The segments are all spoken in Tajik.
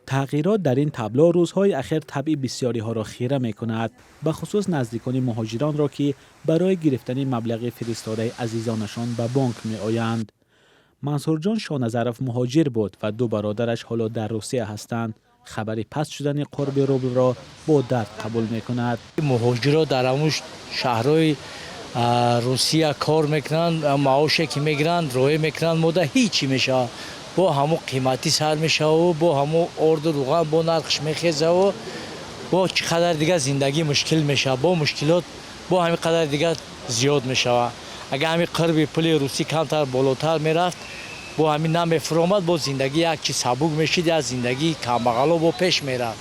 Тағйирот дар ин табло рӯзҳои ахир табъи бисёриҳоро хира мекунад, бахусус наздикони муҳоҷиронро, ки барои гирифтани маблағи фиристодаи азизонашон ба бонк меоянд. Мансурҷон Шоназаров муҳоҷир буд ва ду бародараш ҳоло дар Русия ҳастанд. Хабари паст шудани қурби рублро бо дард қабул мекунад. Муҳоҷиро дар ҳамун шаҳрҳои Русия кор мекунанд, маоше ки мегиранд, роя мекунанд, мода ҳичи мешавад. Бо ҳамун қиматӣ сар мешаву бо ҳамун орду руған бо нархш мехезаву бо чӣ қадар дигар зиндагӣ мушкил мешавад, бо мушкилот бо ҳамин қадар дигар зиёд мешавад. Агар ҳамин қурби пули русӣ камтар болотар мерафт, бо ҳамин намефуромад, бо зиндагӣ як чи сабук мешид, як зиндагии камбағало бо пеш мерафт.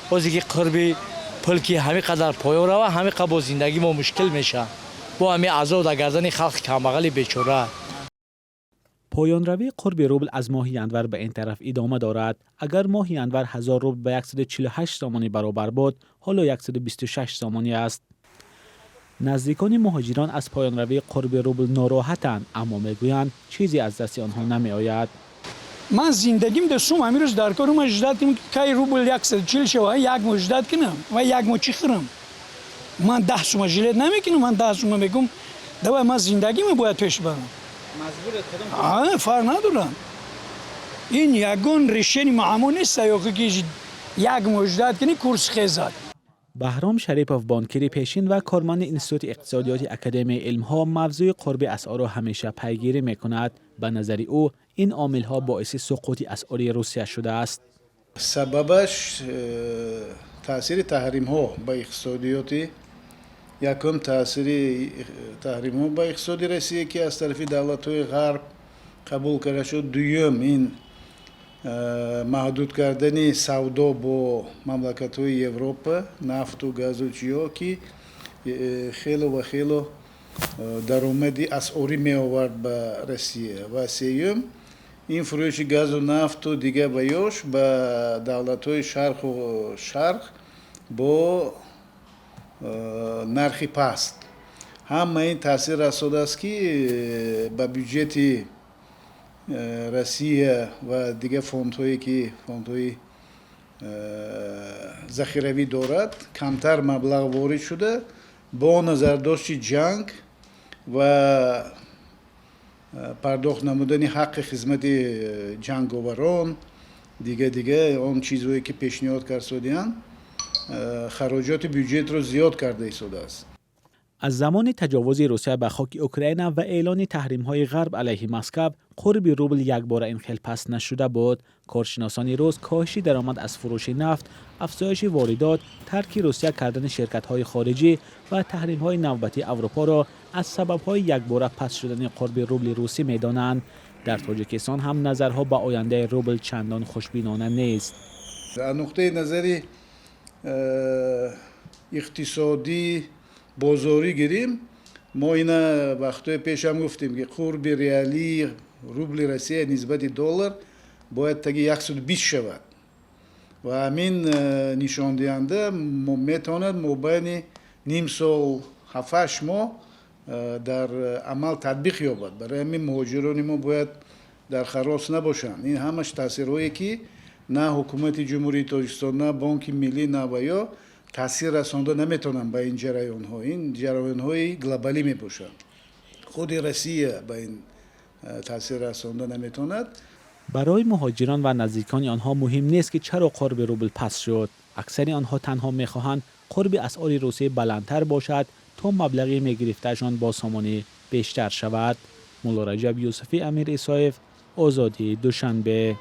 Бозе ки қурби пул ки ҳамин қадар поён рава, ҳамин қадр бо зиндагӣ мо мушкил мешавад, бо ҳамин азоб дар гардани халқи камбағали бечора. Поёнравии қурби рубл аз моҳи январ ба ин тараф идома дорад. Агар моҳи январ 1000 рубл ба 148 сомонӣ баробар буд, ҳоло 126 сомонӣ аст. Наздикони муҳоҷирон аз поёнравии қурби рубл нороҳатанд, аммо мегӯянд, чизе аз дасти онҳо намеояд. Ман зиндагим да сум ҳамин рӯз дар кор, ман ждать кунам, кай рубл 140 шава, як моҳ ждать кунам ва як моҳ чӣ хӯрам? Ман 10 сума жалеть намекунам, ман 10 сума мегум, давай, ман зиндагима бояд пеш барам, фарқ надорам. Ин ягон решение маъмул нест, ё ки як моҳ ждать кунӣ, курс хезад. Баҳром Шарипов, бонкири пешин ва корманди Институти иқтисодиёти Академияи илмҳо, мавзӯи қурби асъорро ҳамеша пайгирӣ мекунад. Ба назари ӯ, ин омилҳо боиси суқути асъори Русия шудааст. Сабабаш таъсири таҳримҳо ба иқтисодиёти, якум, таъсири таҳримҳо ба иқтисоди Россия, ки аз тарафи давлатҳои Ғарб қабул карда шуд. Дуюм, ин маҳдуд кардани савдо бо мамлакатҳои Европа, нафту газу чиё, ки хело ва хело даромади асъорӣ меовард ба Россия. Ва сеюм, ин фурӯши газу нафту дигар ба ёш ба давлатҳои шарқу шарқ бо нархи паст. Ҳама ин таъсир расодааст, ки ба бюҷети Россия ва дигар фондҳое, ки фондҳои захиравӣ дорад, камтар маблағ ворид шуда, бо назардошти ҷанг ва пардохт намудани ҳаққи хизмати ҷанговарон, дига дига он чизҳое, ки пешниҳод кардсодианд, хароҷоти бюҷетро зиёд карда истодааст. Аз замони таҷовузи Русия ба хоки Украина ва эълони таҳримҳои Ғарб алайҳи Москав қурби рубл якбора ин хел паст нашуда буд. Коршиносони рус коҳиши даромад аз фурӯши нафт, афзоиши воридот, тарки Русия кардани ширкатҳои хориҷӣ ва таҳримҳои навбатии Аврупоро аз сабабҳои якбора паст шудани қурби рубли русӣ медонанд. Дар Тоҷикистон ҳам назарҳо ба ояндаи рубл чандон хушбинона нест. Аз нуқтаи назари иқтисодӣ, бозорӣ гирем, мо ина вақтҳои пешам гуфтем, ки қурби реалии рубли Россия нисбати доллар бояд таги 120 шавад ва ҳамин нишондиҳанда метавонад мобайни ним сол, 7-8 моҳ дар амал татбиқ ёбад. Барои ҳамин муҳоҷирони мо бояд дар ҳарос набошанд. Ин ҳамаш таъсирҳое, ки на ҳукумати Ҷумҳурии Тоҷикистон, на Бонки Миллӣ, на ва ё таъсир расонда наметавонанд ба ин ҷараёнҳо. Ин ҷараёнҳои глобалӣ мебошанд, худи Россия ба ин таъсир расонда наметавонад. Барои муҳоҷирон ва наздикони онҳо муҳим нест, ки чаро қурби рубл паст шуд. Аксари онҳо танҳо мехоҳанд қурби асъори русӣ баландтар бошад, то маблағи мегирифтаашон бо сомонӣ бештар шавад. Муллораҷаб Юсуфӣ, Амир Исоев, Озодӣ, Душанбе.